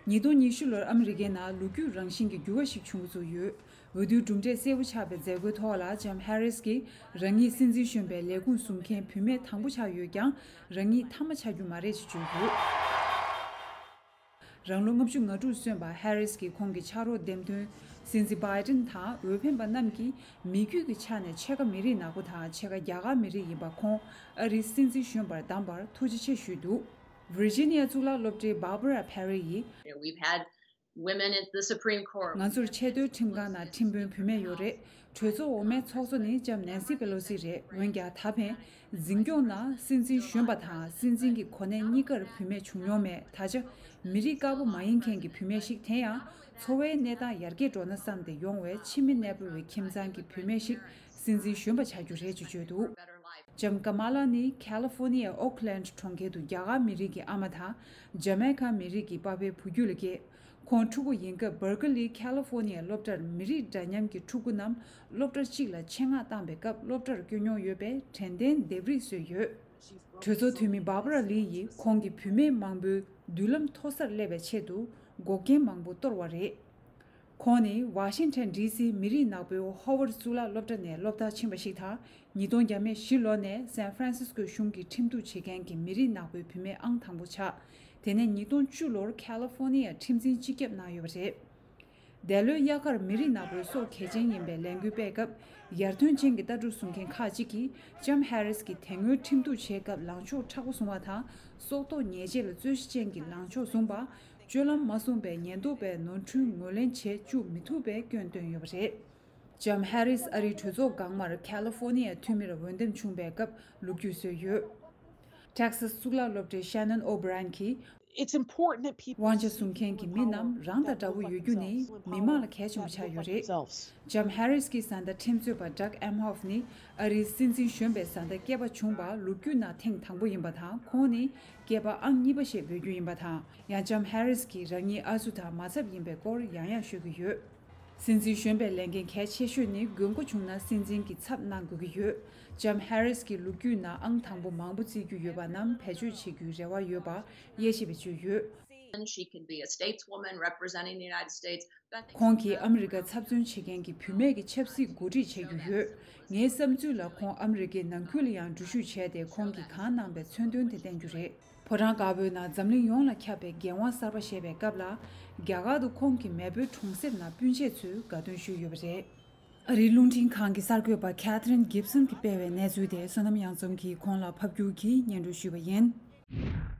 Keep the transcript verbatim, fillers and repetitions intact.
ཉིས་སྟོང་ཉི་ཤུ་ལོར་ཨ་མི་རི་ཀའི་ནང་ལོ་རྒྱུས་རང་བཞིན་གྱི་འགྱུར་བ་ཞིག་བྱུང་འགོ་ཚུགས་ཡོད། འོས་བསྡུའི་གྲུབ་འབྲས་གསལ་པོ་ཆགས་པའི་མཛད་སྒོའི་ཐོག་ལ་ལྕམ་ཧེ་རིས་ཀྱིས་རང་ཉིད་སྲིད་འཛིན་གཞོན་པའི་ལས་ཁུངས་བཟུང་མཁན་བུད་མེད་དང་པོ་ཆགས་ཡོད་ཀྱང་། རང་ཉིད་མཐའ་མ་ཆགས་རྒྱུ་མ་རེད་ཅེས་བརྗོད་ཡོད། རང་ལོ་ལྔ་བཅུ་ང་དྲུག་སོན་པ་ཧེ་རིས་ཀྱི་ཁོང་གི་ཕྱག་རོགས་འདེམས་ཐོན་སྲིད་འཛིན་བྷའི་ཏིན་དང་འོས་འཕེན་པ་རྣམས་ཀྱིས་མི་རྒྱུད་ཀྱི་ཆ་ནས་ཕྱེད་ཀ་མི་རིགས་ནག་པོ་དང་ཕྱེད་ཀ་རྒྱ་གར་མི་རིགས་ཡིན་པ་ཁོང་ཨ་རིའི་སྲིད་འཛིན་གཞོན་པར་བདམས་པར་ཐུགས་རྗེ་ཆེ་ཞུས་འདུག Virginia་གཙུག་ལག་སློབ་གྲྭའི་Barbara Perry་ཡིས། We've had women at the Supreme Court. ང་ཚོར་ཆེས་མཐོའི་ཁྲིམས་ཁང་ནང་ཁྲིམས་དཔོན་བུད་མེད་ཡོད་རེད། གྲོས་ཚོགས་འོག་མའི་ཚོགས་གཙོ་ནི་ལྕམ་Nancy Pelosi་རེད། འོན་ཀྱང་ད་ཕན་འཛིན་སྐྱོང་ནང་སྲིད་འཛིན་གཞོན་པ་དང་སྲིད་འཛིན་གྱི་གོ་གནས་གཉིས་ཀར་བུད་མེད་བྱུང་མྱོང་མེད། ད་ཆ་མི་རིགས་དཀར་པོ་མ་ཡིན་མཁན་གྱི་བུད་མེད་ཞིག་དེ་ཡང་འཚོ་བའི་གནས་སྟངས་ཡར་རྒྱས་འགྲོ་ན་བསམ་སྟེ་ཡོང་བའི་ཕྱི་མི་གནས་སྤོ་བའི་ཁྱིམ་ཚང་གི་བུད་མེད་ཞིག་སྲིད་འཛིན་གཞོན་པ་ཆགས་རྒྱུ་རེད་ཅེས་བརྗོད་འདུག་ལྕམ་ཀ་མ་ལ་ནི་ཁ་ལི་ཧྥོ་ནི་ཡའི་ཨོ་ཁི་ལན་གྲོང་ཁྱེར་དུ་རྒྱ་གར་མི་རིགས་ཀྱི་ཨ་མ་དང་ཇ་མའི་ཁ་མི་རིགས་ཀྱི་པ་ཕའི་བུ་རྒྱུད་ལ་སྐྱེས། ཁོང་ཕྲུ་གུ་ཡིན་སྐབས་བར་ཀི་ལི་ཁ་ལི་ཧྥོ་ནི་ཡའི་སློབ་གྲྭར་མི་རིགས་འདྲ་མཉམ་གྱི་ཕྲུ་གུ་རྣམས་སློབ་གྲྭ་གཅིག་ལ་ཆེད་མངགས་བཏང་པའི་སྐབས་སློབ་གྲྭར་བསྐྱོད་མྱོང་ཡོད་པས་དྲན་རྟེན་ལྡེབས་རིས་བཟོས་ཡོད། གྲོས་ཚོགས་འཐུས་མི་Barbara Lee་ཡིས་ཁོང་གིས་བུད་མེད་མང་པོའི་མདུན་ལམ་མཐོ་སར་སླེབས་པའི་ཆེད་དུ་འགོག་རྐྱེན་མང་པོ་གཏོར་བ་རེད། ཁོང་ནི་ཝ་ཤིང་ཊོན་ཌི་སིའི་མི་རིགས་ནག་པོའི་ཧོ་ཝར་ཌི་གཙུག་ལག་སློབ་གྲྭ་ནས་སློབ་མཐར་ཕྱིན་པ་ཞིག་དང་། ཉིས་སྟོང་བརྒྱ་མེད་བཞི་ལོ་ནས་སན་ཧྥ་རན་སིས་ཀོའི་གཞུང་གི་ཁྲིམས་གཏུག་བྱེད་མཁན་གྱི་མི་རིགས་ནག་པོའི་བུད་མེད་ཨང་དང་པོ་ཆགས། དེ་ནས་ཉིས་སྟོང་བཅུ་ལོར་ཁ་ལི་ཧྥོ་ནི་ཡ་ཁྲིམས་འཛིན་སྤྱི་ཁྱབ་གནང་ཡོད་པ་རེད། འདས་ལོའི་དབྱར་ཁར་མི་རིགས་ནག་པོའི་སྲོག་གལ་ཆེན་ཡིན་པའི་ལས་འགུལ་སྤེལ་སྐབས། ཡར་ཐོན་ཅན་གྱི་ལྟ་གྲུབ་བཟུང་མཁན་ཁག་ཅིག་གིས་ལྕམ་ཧེ་རིས་ཀྱིས་དེ་སྔོན་ཁྲིམས་གཏུག་བྱེད་སྐབས་ལངས་ཕྱོགས་མཁྲེགས་པོ་བཟུང་བ་དང་། སྲོག་ཐོག་ཉེས་ཆད་ལ་རྩོད་གཞི་ཅན་གྱི་ལངས་ཕྱོགས་བཟུང་པ། སྤྱོད་ལམ་མ་བཟུང་པའི་ཉེན་རྟོག་པས་ནོར་འཁྲུལ་ངོས་ལེན་བྱེད་བཅུག་མི་ཐུབ་པའི་སྐྱོན་བཏོན་ཡོད་པ་རེད། ལྕམ་ཧེ་རིས་ཨ་རིའི་གྲོས་ཚོགས་འགག་དམར་ཁ་ལི་ཧྥོ་ནི་ཡའི་འཐུས་མིར་འོས་འདེམས་བྱུང་བའི་སྐབས་ལོ་རྒྱུས་བཟོས་ཡོད། Texas་གཙུག་ལག་སློབ་གྲྭའི་Shannon O'Brien་གྱིས། It's important that people དབང་ཆ་བཟུང་མཁན་གྱི་མི་རྣམས་རང་དང་འདྲ་བོ་ཡོད་རྒྱུ་ནི་མི་མང་ལ་གལ་ཆེན་པོ་ཆགས་ཡོད་རེད། ལྕམ་ཧེ་རིས་ཀྱི་བཟའ་ཟླ་ཁྲིམས་རྩོད་པ་Doug Emhoff་ནི་ཨ་རིའི་སྲིད་འཛིན་གཞོན་པའི་བཟའ་ཟླ་སྐྱེས་པ་བྱུང་བ་ལོ་རྒྱུས་ནང་ཐེངས་དང་པོ་ཡིན་པ་དང་། ཁོང་ནི་སྐྱེས་པ་ཨང་གཉིས་པ་ཞེས་འབོད་རྒྱུ་ཡིན་པ་དང་། ཡང་ལྕམ་ཧེ་རིས་ཀྱིས་རང་ཉིད་ཨ་ཟུ་དང་མ་ཚབ་ཡིན་པའི་སྐོར་ཡང་ཡང་ཤོད་ཀྱི་ཡོད། སྲིད་འཛིན་གཞོན་པའི་ལས་འགན་གལ་ཆེ་ཤོས་ནི་དགོས་མཁོ་བྱུང་ན་སྲིད་འཛིན་གྱི་ཚབ་གནང་དགོས་ཀྱི་ཡོད། ལྕམ་ཧེ་རིས་ཀྱིས་ལོ་རྒྱུས་ནང་ཨང་དང་པོ་མང་པོ་རྩིས་རྒྱུ་ཡོད་པ་རྣམས་བེད་སྤྱོད་བྱེད་རྒྱུའི་རེ་བ་ཡོད་པ་དབྱེ་ཞིབ་པས་བརྗོད་ཡོད། And she can be a stateswoman representing the United States. But I think ཁོང་གིས་ཨ་མི་རི་ཀ་ཚབ་མཚོན་བྱེད་མཁན་གྱི་བུད་མེད་ཀྱི་ཆབ་སྲིད་འགོ་ཁྲིད་བྱེད་རྒྱུ་ཡོད། ངའི་བསམ་ཚུལ་ལ་ཁོང་ཨ་མི་རི་ཀའི་ནང་ཁུལ་ལ་ཡང་འགྲུལ་བཞུད་བྱས་ཏེ་ཁོང་གིས་གང་གནང་པའི་མཚོན་དོན་དེ་བསྟན་རྒྱུ་རེད། ཕོ་བྲང་དཀར་པོའི་ནང་འཛམ་གླིང་ཡོངས་ལ་ཁྱབ་པའི་འགན་དབང་གསར་པ་བཞེས་པའི་སྐབས་ལ། རྒྱ་གར་དུ་ཁོང་གི་མེས་པོའི་གྲོང་གསེབ་ནང་སྤུན་མཆེད་ཚོས་དགའ་སྟོན་ཞུས་ཡོད་པ་རེད། ཨ་རིའི་རླུང་འཕྲིན་ཁང་གི་གསར་འགོད་པ་Catherine Gibson་གྱིས་སྤེལ་བའི་གནས་ཚུལ་དེ་བསོད་ནམས་གཡང་འཛོམས་ཀྱིས་ཁོང་ལ་ཕབ་སྒྱུར་གྱིས་སྙན་སྒྲོན་ཞུས་པ་ཡིན།